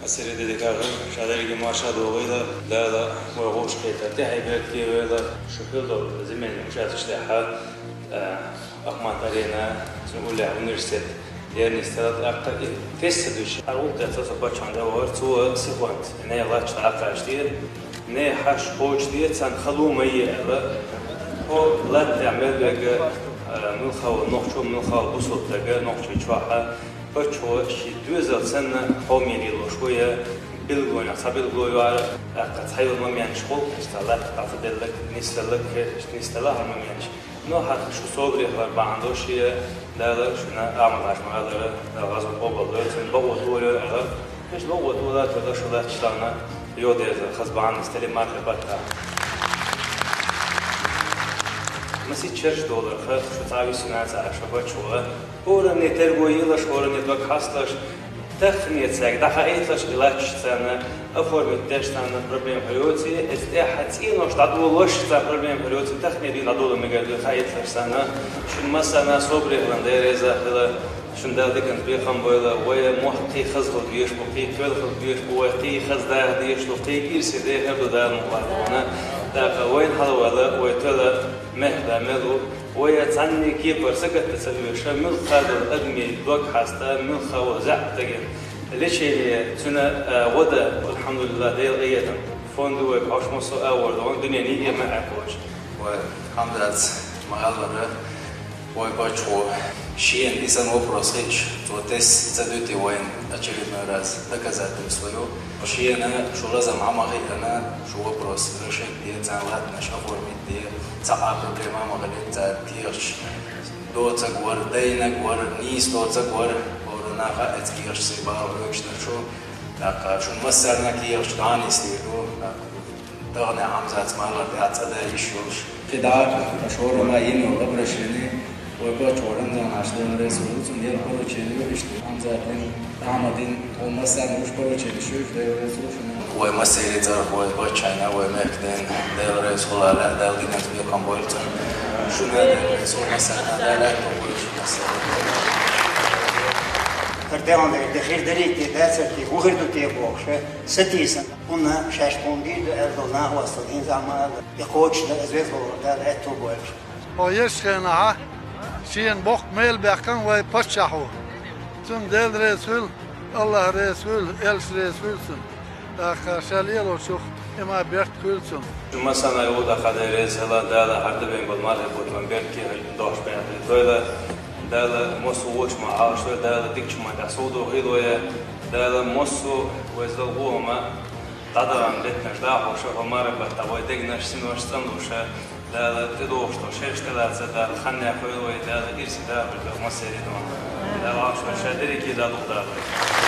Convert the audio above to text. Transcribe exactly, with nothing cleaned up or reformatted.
Массеран а дика, ша деррига марша догӀийла, Дала вай гӀулакх кхетар тӀехьа беркате йойла, шу хилла долу зӀамига участокаш тӀехь, а, Ахмат-Арена, цуьнан уллехь университет, ерриг нисло тӀаккха и тест ца дуьйцуш, хьан гӀуллакх тӀехь ца со паччахьна тӀе вахара, цо сихонца, нехан латташ дӀакхача дера, нехан хьашт кхочуш дера, царна хало ма е аьлла, хӀо латта тӀехь мел верг а, муьлхха волу нохчо, муьлхха волу бусалба стаг а Нохчийчохь а, паччахьо шен доьзал санна хьоме лелош ву я, билгалонех цхьа билгало ю хӀара, тӀаккха цхьайолу моменташ хуьлу, иштта латта дӀа ца делларг, нисделларг, иштта нисделла хӀара моменташ. Но хӀара шу собаре хилар бахьана долуш я, Дала шуна амалаш ма-аллара, Дала гӀазот къобалдойла, цуьнан бакъо толайойла аьлла. Иштта бакъо тола а тоьлла шу латташ санна, йо деза, хаза бахьана нисделла мархи баттахь. Масех чарш доларх, шу цхьа а висина ца Ӏаш, шу паччахьо. ХӀоранна терго елаш, хӀоранна дог хьасталаш, таххане цаьрга дӀахаийталаш, и латташ царна, оформить деш царна проблема хир йоций, иза тӀехь цӀенош дӀадолош царна проблема хир йоций, таххане дийна дӀадоло мегар ду хаийталаш царна. Шуна массарна собаре хилан Дела реза хила, шуна Дала диканца бекхам бойла, вай мохк кхин хаза хила дезаш бу, кхин тоьлла хила дезаш бу, вай кхин хаза даха дезаш ду, кхин ирсе дехар ду Дала мукъалахь. ТӀаккха вайна хьалавала, вай тоьлла мехкда мел ву, вай цхьанне кепара сагатта ца оьшу, муьлхха долу адамийн дог хьаста, муьлхха волу заьӀап стагана лечение, цуьнан, а, гӀо дан, алхьамдулиллахӀ, Делан къинхетам. Фонду вай кхош массо а агӀор догӀун, дуьненан йиъ ма аьккхочу. Вай Хьамзатс ма-аллара, вай паччахьо шена и санна вопрос хиъча, цо тест ца дуьтий вайна очередной раз доказательство ю. Шена шу лазам хьа ма хиъна, шу вопрос решить де, царна латтанаш оформить де, цхьа а проблема ма хилира цара кехаташ. Доцург вара, дайнарг вара, нийса доцург вара, хӀора наха эцкехаш се бала хьоьгуш дара шу, тӀаккха шуна массарна кехаташ дӀа а нислийр ду, тӀаккха тахана Хьамзатс ма-аллара тӀаьхьа цӀа дан йиш йолуш. КхидӀа, аша хӀорамма йина йолу обращение, вай паччахьо Рамзанаш Дела реза хуьлда цунна, ял поручение ю иштта, Хьамзатан, Ахьмадан, хӀун массарна луш поручение шу, Дела реза хуьлда шуна. Вай массеран цӀарах вай паччахьна, вай мехкдан Дела реза хуьлда, Дала диканца бекхам бойла цунна. Шуна Дела реза хуьлда, массарна Дала аьтто бойла шуна массарна. ХӀара тӀе ван дерг де хир дарий те, дацар те, хӀун хир ду те бохуш, сатийсана. ХӀунда шаьш тхуна дийр ду аьлла долу нахвастал хӀинца а ма аьлла, и кхочушдан иза веза валор Дала аьтто бойла. Хьо ешчу хенахьа шена боккха мел баьккхина вай паччахь ву. Цунна Дела реза хуьлда, АллахӀ реза хуьлда, элча реза хуьлда цунна. ТӀаккха ша лелочух и ма беркат хуьлда цунна. Шу массарна а юкъа тӀаккха Дела реза хуьлда, Дала хьарда бен болу мархи бутт вайн беркате хилла дохуш бен хилла тойла. Дала массо а вочу ма Ӏалашдойла, Дала дикачу ма тӀехь сов дохийла вай, Дала массо а вай зал гӀо ма дӀадахана деттинарш дахьоша, хӀо марха баттахь вай дегнаш, синош цӀанлуша, Дала тӀедогӀуш долу шераш тӀелаца, Дала ханнехь хуьлда вай, Дала ирсе даха массеран а дона. Дала Ӏалашдойла, ша дерриге а дӀадуха Дала вай.